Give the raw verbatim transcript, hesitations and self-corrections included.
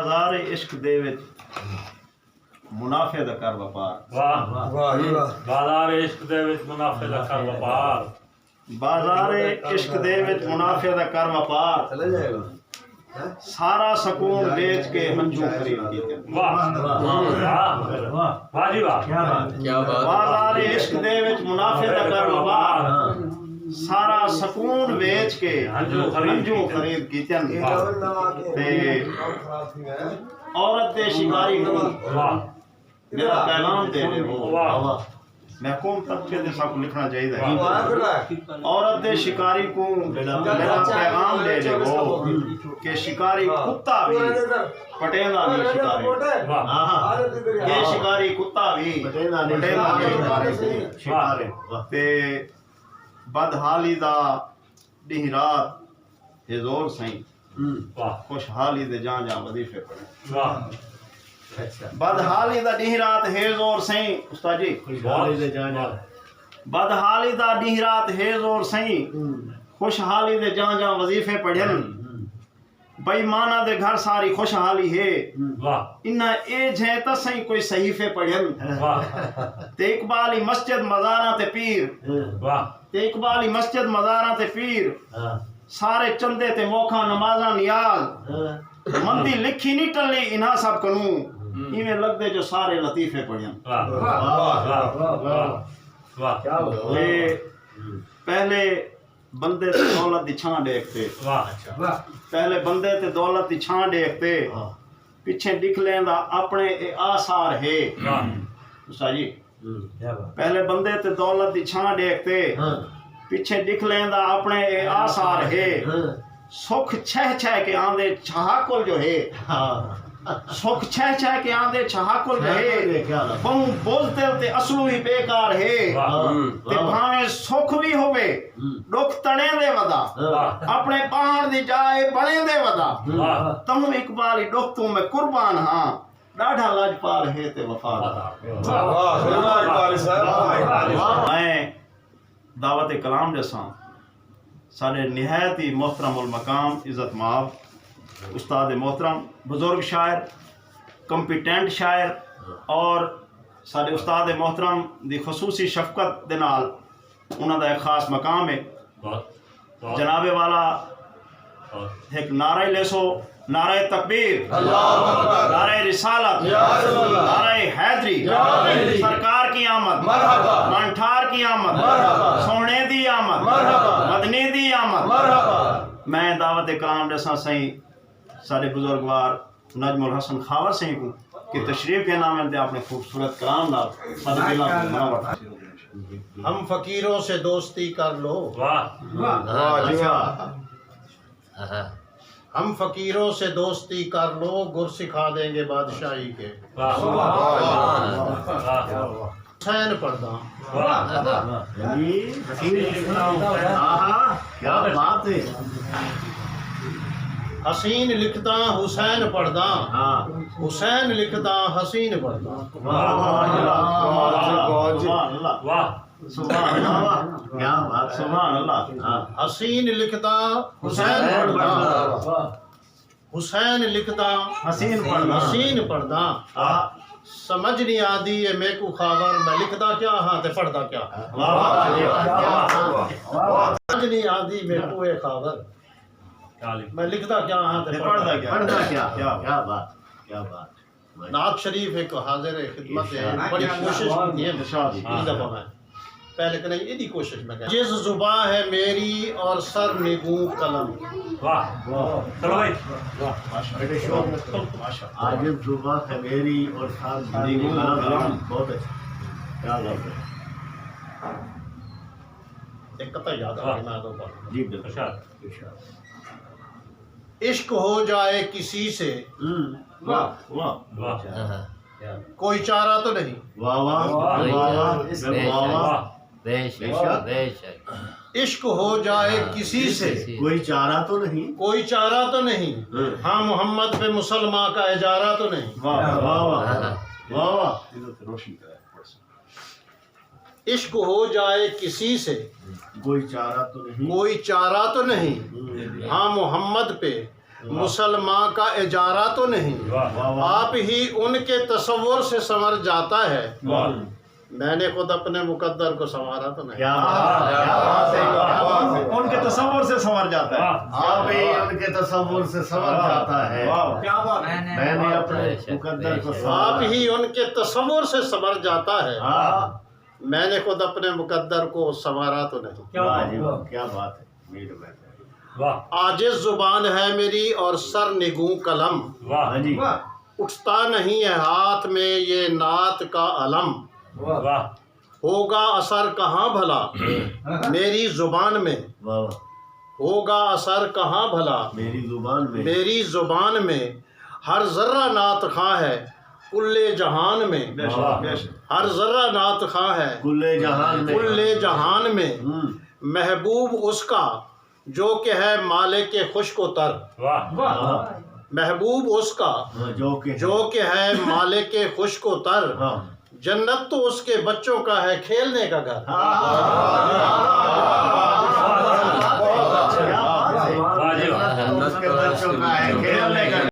بازار عشق دے وچ منافع دا کر وپار۔ واہ۔ واہ جی واہ۔ بازار عشق دے وچ منافع دا کر وپار۔ بازار عشق دے وچ منافع دا کر وپار۔ چلے جائے گا۔ سارا سکون ویچ کے ہنجو خرید کیتے۔ واہ۔ واہ۔ واہ جی واہ۔ کیا بات۔ کیا بات۔ بازار عشق دے وچ منافع دا کر وپار۔ سارا سکون ویچ کے ہنجو خرید ہنجو کیتے۔ خرید کیتے۔ واہ۔ تے عورت دے شکاری کوں واہ۔ میرا پیغام دے ݙیوو۔ واہ۔ محکوم طبقے دے ساکوں لکھݨا چاہیدا ہے۔ واہ۔ عورت دے شکاری کوں میرا پیغام دے ݙیوو کہ شکاری کتا وی پٹیندا نئیں شکاری۔ واہ۔ ہاں۔ کہ شکاری کتا وی پٹیندا نئیں شکاری۔ واہ۔ تے بدحالی دا ݙینہہ رات ہے زور سئیں۔ ہوں۔ واہ۔ خوشحالی دے جاں جاں وظیفے پڑھن۔ واہ۔ اچھا۔ بدحالی دا ݙینہہ رات ہے زور سئیں۔ استاد جی۔ خوشحالی دے جاں جاں۔ بدحالی دا ݙینہہ رات ہے زور سئیں۔ ہوں۔ خوشحالی دے جاں جاں وظیفے پڑھن۔ ہوں۔ بے ایماناں دے گھر ساری خوشحالی ہے۔ ہوں۔ واہ۔ انہاں اے جھیں تاں سئیں کوئی صحیفے پڑھن۔ واہ۔ تے اقبال ہی مسجد مزاراں تے پیر۔ ہوں۔ واہ۔ تے اقبال ہی مسجد مزاراں تے پیر۔ ہاں۔ سارے چندے تے موکھاں نمازاں نیاز۔ ہاں۔ مندی لکھی نی ٹلی انہاں سب کنوں۔ ہوں۔ ایویں لڳدے جو سارے لطیفے پڑھن۔ واہ۔ واہ، واہ، واہ، واہ۔ واہ۔ کیا بات۔ تے پہلے بندے تے دولت دی چھاں ݙیکھ تے۔ واہ۔ پہلے بندے تے دولت دی چھاں ݙیکھ تے۔ ہاں۔ پچھے ݙکھ لیندا اپݨے اے آثار ہے۔ واہ۔ استاد جی۔ ہوں۔ کیا بات۔ پہلے بندے تے دولت دی چھاں ݙیکھ تے۔ ہاں۔ پچھے ݙکھ لیندا اپݨے اے آثار ہے۔ ہاں۔ سکھ چھہ چھہ کے آندے چھہاکل جو ہے۔ ہاں۔ سکھ چھہ چھہ کے آندے چھہاکل جو ہے۔ چھہاکل جو ہے، کیا بات۔ ٻہوں بزدل تے اصلوں ہی بیکار ہے۔ واہ۔ ہاں۔ تے واہ۔ بھاویں سکھ وی ہووے، ہوں۔ ݙکھ تݨیندے ودا۔ واہ۔ اپݨے ٻاہݨ دی جاء بݨیندے ودا۔ واہ۔ تہوں اقبال ہی ݙکھ توں میں قربان ہاں۔ ݙاڈھا لڄپال ہے تے وفادار۔ واہ، واہ، واہ، اقبال صاحب، واہ، اقبال صاحب۔ میں دعوت کلام ݙیساں ساݙے نہایت ہی محترم المقام، عزت مآب، استاد محترم، بزرگ شاعر، کمپیٹنٹ شاعر اور ساݙے استاد محترم دی خصوصی شفقت دے نال انہاں دا ایک خاص مقام ہے۔ واہ، واہ۔ جناب والا واہ۔ ہک نعرہ لیسو، نعرہ تکبیر، اللہ اکبر۔ نعرہ رسالت، یا رسول اللہ۔ نعرہ حیدری، یا حیدری۔ سرکار کی آمد، مرحبا۔ مانٹھار کی آمد، مرحبا۔ سوہݨے دی آمد، مرحبا۔ مدنی دی آمد۔ مرحبا۔ میں دعوت کلام ݙیساں سئیں ساݙے بزرگوار نجم الحسن خاور سئیں کوں کہ تشریف گھن آون تے اپݨے خوبصورت کلام نال ساݙے دلاں کوں منور۔ ہم فقیروں سے دوستی کر لو۔ واہ۔ واہ جی واہ۔ ہم فقیروں سے دوستی کر لو، گر سکھا دیں گے بادشاہی کے۔ واہ۔ واہ۔ حسین پڑھداں۔ واہ۔ یعنی حسین لکھداں۔ آہا، کیا بات ہے۔ حسین لکھداں، حسین پڑھداں۔ ہاں۔ حسین لکھداں، حسین پڑھداں۔ واہ، واہ، واہ، واہ، واہ۔ سبحان اللہ۔ واہ۔ سبحان اللہ، واہ۔ کیا بات ہے۔ سبحان اللہ۔ ہاں۔ حسین لکھداں، حسین پڑھداں۔ واہ۔ حسین لکھداں، حسین پڑھداں۔ حسین پڑھداں۔ ہاں۔ سمجھ نہیں آندی اے میکوں خاور، میں لکھدا کیا ہاں تے پڑھدا کیا ہاں۔ واہ، واہ، واہ، واہ، واہ۔ سمجھ نہیں آندی میکوں اے خاور، میں لکھدا کیا ہاں تے تے پڑھدا پڑھدا کیا؟ پڑھدا کیا؟ کیا؟ کیا بات، کیا بات۔ نعت شریف ہک حاضر خدمت ہے، ارشاد۔ بڑی کوشش کیتی ہے۔ ارشاد۔ ایں دفعہ میں پہلے کنے ایݙی کوشش میں کر۔ جس زباں ہے میری اور سر نگوں قلم۔ واہ۔ واہ۔ چلو بھائی۔ واہ، ماشاءاللہ۔ ماشاءاللہ۔ آ جس زباں ہے میری اور سر نگوں قلم۔ بہت اچھا۔ کیا بات ہے۔ ایک قطعہ یاد آ گیا، میں تو پڑھ۔ جی، بالکل۔ ارشاد۔ ارشاد۔ عشق ہو جائے کسی سے۔ ہوں۔ واہ، واہ۔ واہ۔ کوئی چارہ تو نہیں۔ واہ، واہ، واہ، واہ، واہ۔ بے شک، بے شک۔ عشق ہو جائے کسی سے۔ کوئی چارہ تو نہیں۔ کوئی چارہ تو نہیں۔ ہاں۔ ہاں، محمد پہ مسلماں کا اجارہ تو نہیں۔ واہ، واہ، واہ۔ واہ، واہ۔ روشن کرے۔ عشق ہو جائے کسی سے۔ کوئی چارہ تو نہیں۔ کوئی چارہ تو نہیں۔ ہوں۔ ہاں، محمد پہ مسلماں کا اجارہ تو نہیں۔ آپ ہی ان کے تصور سے سنور جاتا ہے۔ میں نے خود اپنے مقدر کو سنوارا تو نہیں۔ ان کے تصور سے سنور جاتا ہے۔ آپ ہی ان کے تصور سے سنور جاتا ہے۔ میں نے اپنے مقدر کو سنوارا۔ آپ ہی ان کے تصور سے سنور جاتا ہے۔ میں نے خود اپنے مقدر کو سنوارا تو نہیں۔ کیا بات ہے، میر محبوب۔ عاجز زبان ہے میری اور سر نگوں قلم۔ اٹھتا نہیں ہے ہاتھ میں یہ نعت کا علم۔ ہوگا اثر کہاں بھلا میری زبان میں۔ ہوگا اثر کہاں بھلا میری زبان میں۔ ہر ذرہ نعت خواں ہے کل جہان میں۔ ہر ذرہ نعت خواں ہے کل جہان میں۔ محبوب اس کا جو کہ ہے مالک خشک و تر۔ محبوب اس کا جو کہ ہے مالک خشک و تر۔ جنت تو اس کے بچوں کا ہے کھیلنے کا گھر۔